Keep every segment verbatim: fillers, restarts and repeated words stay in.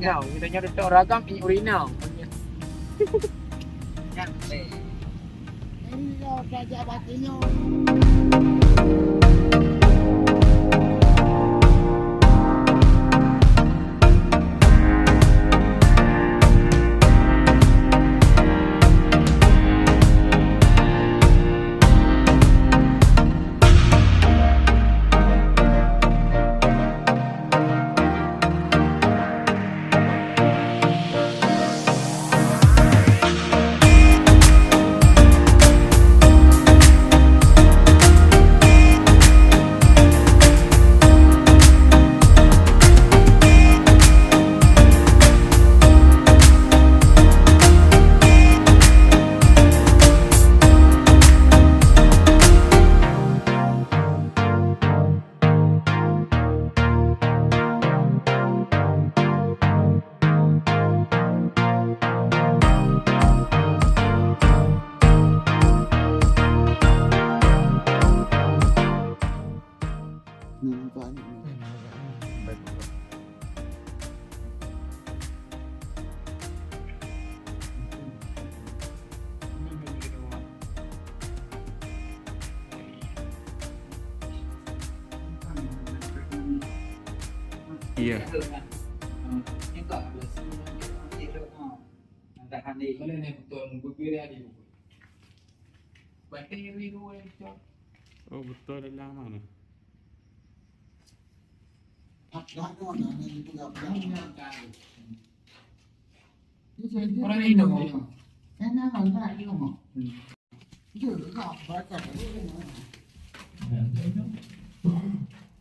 Tau, kita nyoe duek ragam i urina. Nyan. Iya. Oh, betul lama. Orang Indo.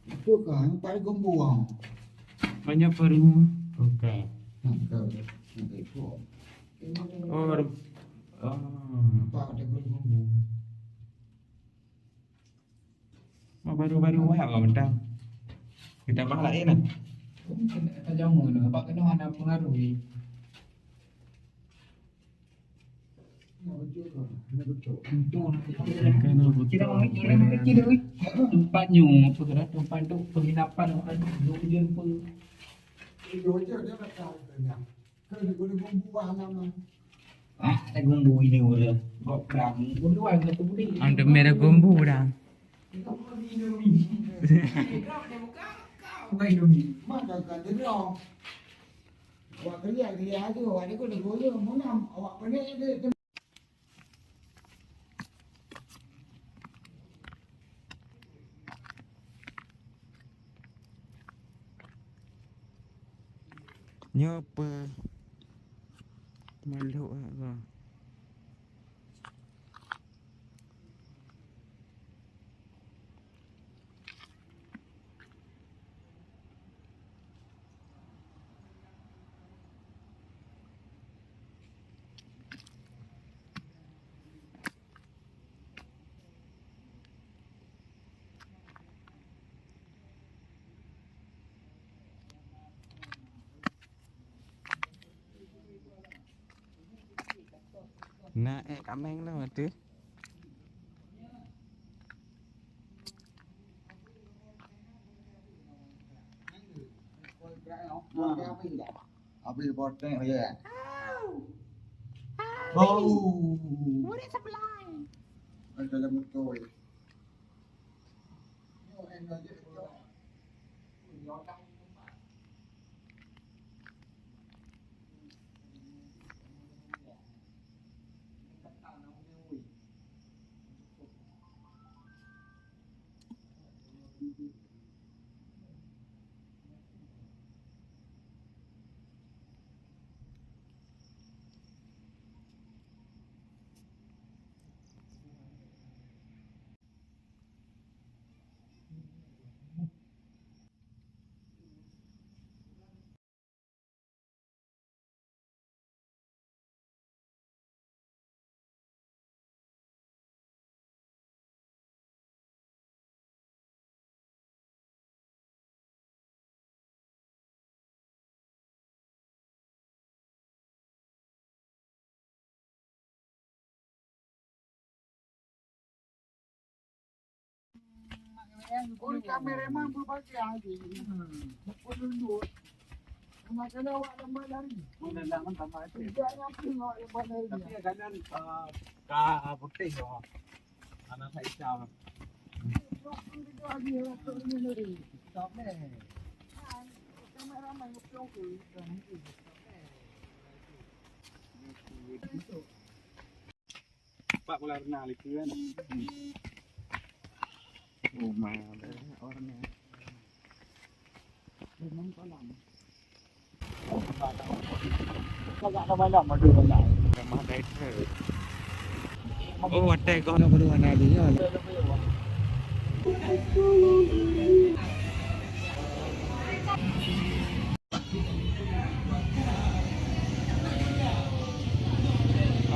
Itu kan paling gombo. Banyak baru. Oke. Oh, baru. Oh. Pak ada gombo. Oh, baru-baru wak kau mentang. Kita malah eh nah. Tajam mana? Abang kena ada pengaruh ni. Tempat nyoe apa kira tempat tu penginapan orang dulu je pun. Ah, ada gumbu ini udah. Kok perang? Gumbu ada tu budi. Ada merah gumbu dah. Bukan Indomie. Maka kan dia bilang. Awak kerja dia aja, awak ni kena goyang, mana awak pening dia. Nyoe peumalok ha. Na ék kaméng lom ateueh. Habis botek lagi. Bau. Ada dalam motor. Oi, kameraman berbagai hari. Pukul dua. Tapi kadang, ah, ka putih, oh. Anak saya hitam. Pak pula pernah lagi kan. Rumah ada orang ni. Rumah kolam. Oh, watèe kau nak berdua nak dia.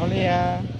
Aulia.